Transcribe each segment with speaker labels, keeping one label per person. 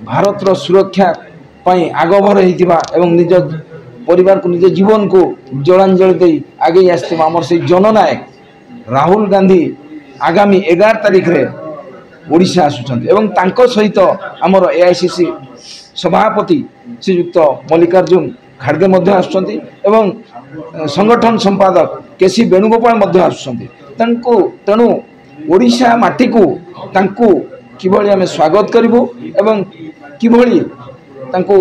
Speaker 1: ଭାରତର ସୁରକ୍ଷା ପାଇଁ ଆଗଭର ହେଇଥିବା ଏବଂ ନିଜ ପରିବାରକୁ, ନିଜ ଜୀବନକୁ ଜଳାଞ୍ଜଳି ଦେଇ ଆଗେଇ ଆସିଥିବା ଆମର ସେଇ ଜନନାୟକ ରାହୁଲ ଗାନ୍ଧୀ ଆଗାମୀ 11 ତାରିଖରେ ଓଡ଼ିଶା ଆସୁଛନ୍ତି ଏବଂ ତାଙ୍କ ସହିତ ଆମର ଏଆଇସିସି ସଭାପତି ଶ୍ରୀଯୁକ୍ତ ମଲ୍ଲିକାର୍ଜୁନ ଖାଡ଼ଗେ ମଧ୍ୟ ଆସୁଛନ୍ତି ଏବଂ ସଂଗଠନ ସମ୍ପାଦକ କେସି ବେଣୁଗୋପାଳ ମଧ୍ୟ ଆସୁଛନ୍ତି। ତେଣୁ ଓଡ଼ିଶା ମାଟିକୁ ତାଙ୍କୁ କିଭଳି ଆମେ ସ୍ୱାଗତ କରିବୁ ଏବଂ କିଭଳି ତାଙ୍କୁ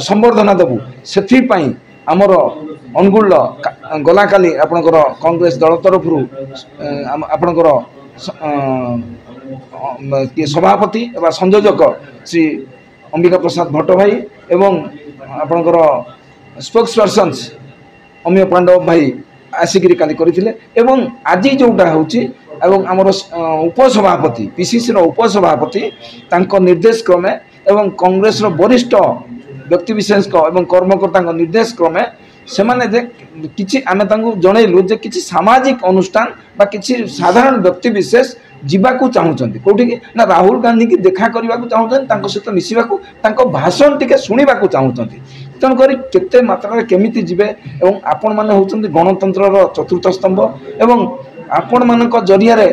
Speaker 1: ସମ୍ବର୍ଦ୍ଧନା ଦେବୁ, ସେଥିପାଇଁ ଆମର ଅନୁଗୁଳର ଗଲାକାଲି ଆପଣଙ୍କର କଂଗ୍ରେସ ଦଳ ତରଫରୁ ଆପଣଙ୍କର ସଭାପତି ବା ସଂଯୋଜକ ଶ୍ରୀ ଅମ୍ବିକା ପ୍ରସାଦ ଭଟ୍ଟ ଭାଇ ଏବଂ ଆପଣଙ୍କର ସ୍ପୋକ୍ସ ପର୍ସନ୍ସ ଅମିୟ ପାଣ୍ଡବ ଭାଇ ଆସିକିରି କାଲି କରିଥିଲେ। ଏବଂ ଆଜି ଯେଉଁଟା ହେଉଛି ଏବଂ ଆମର ଉପସଭାପତି, ପିସିସିର ଉପସଭାପତି ତାଙ୍କ ନିର୍ଦ୍ଦେଶ କ୍ରମେ ଏବଂ କଂଗ୍ରେସର ବରିଷ୍ଠ ବ୍ୟକ୍ତିବିଶେଷଙ୍କ ଏବଂ କର୍ମକର୍ତ୍ତାଙ୍କ ନିର୍ଦ୍ଦେଶ କ୍ରମେ ସେମାନେ ଯେ କିଛି ଆମେ ତାଙ୍କୁ ଜଣେଇଲୁ ଯେ କିଛି ସାମାଜିକ ଅନୁଷ୍ଠାନ ବା କିଛି ସାଧାରଣ ବ୍ୟକ୍ତିବିଶେଷ ଯିବାକୁ ଚାହୁଁଛନ୍ତି କେଉଁଠିକି ନା ରାହୁଲ ଗାନ୍ଧୀକି ଦେଖା କରିବାକୁ ଚାହୁଁଛନ୍ତି, ତାଙ୍କ ସହିତ ମିଶିବାକୁ, ତାଙ୍କ ଭାଷଣ ଟିକେ ଶୁଣିବାକୁ ଚାହୁଁଛନ୍ତି। ତେଣୁକରି କେତେ ମାତ୍ରାରେ କେମିତି ଯିବେ ଏବଂ ଆପଣମାନେ ହେଉଛନ୍ତି ଗଣତନ୍ତ୍ରର ଚତୁର୍ଥ ସ୍ତମ୍ଭ ଏବଂ ଆପଣମାନଙ୍କ ଜରିଆରେ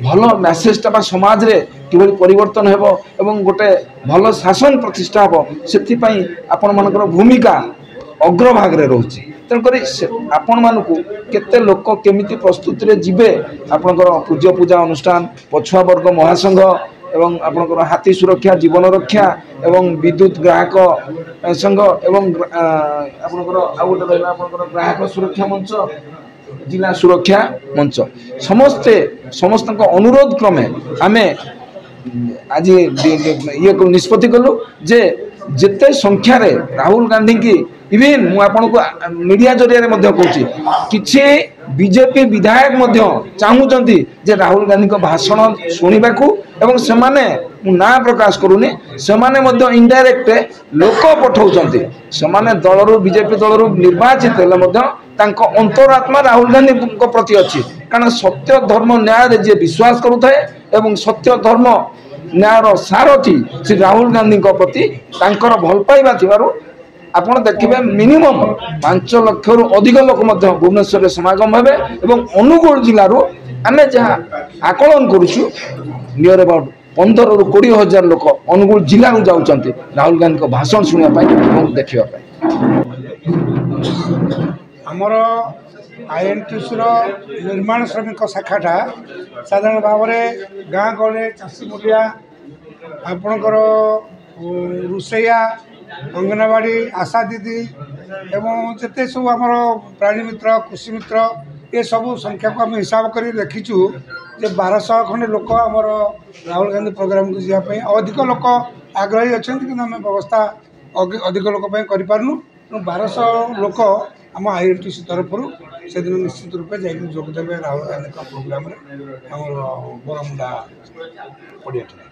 Speaker 1: ଭଲ ମେସେଜଟା ବା ସମାଜରେ କିଭଳି ପରିବର୍ତ୍ତନ ହେବ ଏବଂ ଗୋଟେ ଭଲ ଶାସନ ପ୍ରତିଷ୍ଠା ହେବ, ସେଥିପାଇଁ ଆପଣମାନଙ୍କର ଭୂମିକା ଅଗ୍ରଭାଗରେ ରହୁଛି। ତେଣୁକରି ଆପଣମାନଙ୍କୁ କେତେ ଲୋକ କେମିତି ପ୍ରସ୍ତୁତିରେ ଯିବେ, ଆପଣଙ୍କର ପୂଜ୍ୟ ପୂଜା ଅନୁଷ୍ଠାନ, ପଛୁଆ ବର୍ଗ ମହାସଂଘ ଏବଂ ଆପଣଙ୍କର ହାତୀ ସୁରକ୍ଷା, ଜୀବନ ରକ୍ଷା ଏବଂ ବିଦ୍ୟୁତ ଗ୍ରାହକ ସଂଘ ଏବଂ ଆପଣଙ୍କର ଆଉ ଗୋଟେ ରହିଲା ଆପଣଙ୍କର ଗ୍ରାହକ ସୁରକ୍ଷା ମଞ୍ଚ, ଜିଲ୍ଲା ସୁରକ୍ଷା ମଞ୍ଚ, ସମସ୍ତେ ସମସ୍ତଙ୍କ ଅନୁରୋଧ କ୍ରମେ ଆମେ ଆଜି ଇଏ ନିଷ୍ପତ୍ତି କଲୁ ଯେ ଯେତେ ସଂଖ୍ୟାରେ ରାହୁଲ ଗାନ୍ଧୀକି, ଇଭିନ୍ ମୁଁ ଆପଣଙ୍କୁ ମିଡ଼ିଆ ଜରିଆରେ ମଧ୍ୟ କହୁଛି, କିଛି ବିଜେପି ବିଧାୟକ ମଧ୍ୟ ଚାହୁଁଛନ୍ତି ଯେ ରାହୁଲ ଗାନ୍ଧୀଙ୍କ ଭାଷଣ ଶୁଣିବାକୁ ଏବଂ ସେମାନେ, ମୁଁ ନାଁ ପ୍ରକାଶ କରୁନି, ସେମାନେ ମଧ୍ୟ ଇନଡାଇରେକ୍ଟ ଲୋକ ପଠାଉଛନ୍ତି। ସେମାନେ ଦଳରୁ, ବିଜେପି ଦଳରୁ ନିର୍ବାଚିତ ହେଲେ ମଧ୍ୟ ତାଙ୍କ ଅନ୍ତରାତ୍ମା ରାହୁଲ ଗାନ୍ଧୀଙ୍କ ପ୍ରତି ଅଛି। କାରଣ ସତ୍ୟ, ଧର୍ମ, ନ୍ୟାୟରେ ଯିଏ ବିଶ୍ୱାସ କରୁଥାଏ ଏବଂ ସତ୍ୟ, ଧର୍ମ, ନ୍ୟାୟର ସାରଥି ଶ୍ରୀ ରାହୁଲ ଗାନ୍ଧୀଙ୍କ ପ୍ରତି ତାଙ୍କର ଭଲ ପାଇବା ଥିବାରୁ ଆପଣ ଦେଖିବେ ମିନିମମ୍ 5 ଲକ୍ଷରୁ ଅଧିକ ଲୋକ ମଧ୍ୟ ଭୁବନେଶ୍ୱରରେ ସମାଗମ ହେବେ ଏବଂ ଅନୁଗୁଳ ଜିଲ୍ଲାରୁ ଆମେ ଯାହା ଆକଳନ କରୁଛୁ ନିୟର ଆବାଉଟ୍ 15ରୁ 20 ହଜାର ଲୋକ ଅନୁଗୁଳ ଜିଲ୍ଲାରୁ ଯାଉଛନ୍ତି ରାହୁଲ ଗାନ୍ଧୀଙ୍କ ଭାଷଣ ଶୁଣିବା ପାଇଁ ଏବଂ ଦେଖିବା ପାଇଁ।
Speaker 2: ଆମର ଆଇଏନ୍ଟିସିର ନିର୍ମାଣ ଶ୍ରମିକ ଶାଖାଟା ସାଧାରଣ ଭାବରେ ଗାଁ ଗହଳିରେ ଚାଷୀ ମୂଲିଆ, ଆପଣଙ୍କର ରୋଷେଇଆ, ଅଙ୍ଗନବାଡ଼ି, ଆଶା ଦିଦି ଏବଂ ଯେତେ ସବୁ ଆମର ପ୍ରାଣୀ ମିତ୍ର, କୃଷି ମିତ୍ର, ଏସବୁ ସଂଖ୍ୟାକୁ ଆମେ ହିସାବ କରି ଦେଖିଛୁ ଯେ 1200 ଖଣ୍ଡେ ଲୋକ ଆମର ରାହୁଲ ଗାନ୍ଧୀ ପ୍ରୋଗ୍ରାମକୁ ଯିବା ପାଇଁ ଅଧିକ ଲୋକ ଆଗ୍ରହୀ ଅଛନ୍ତି, କିନ୍ତୁ ଆମେ ବ୍ୟବସ୍ଥା ଅଧିକ ଲୋକ ପାଇଁ କରିପାରୁନୁ। ତେଣୁ 1200 ଲୋକ ଆମ ଆଇଏନ୍ଟିସି ତରଫରୁ ସେଦିନ ନିଶ୍ଚିତ ରୂପେ ଯାଇକି ଯୋଗ ଦେବେ ରାହୁଲ ଗାନ୍ଧୀଙ୍କ ପ୍ରୋଗ୍ରାମରେ ଆମର ବରମୁଣ୍ଡା ପଡ଼ିଆଠାରେ।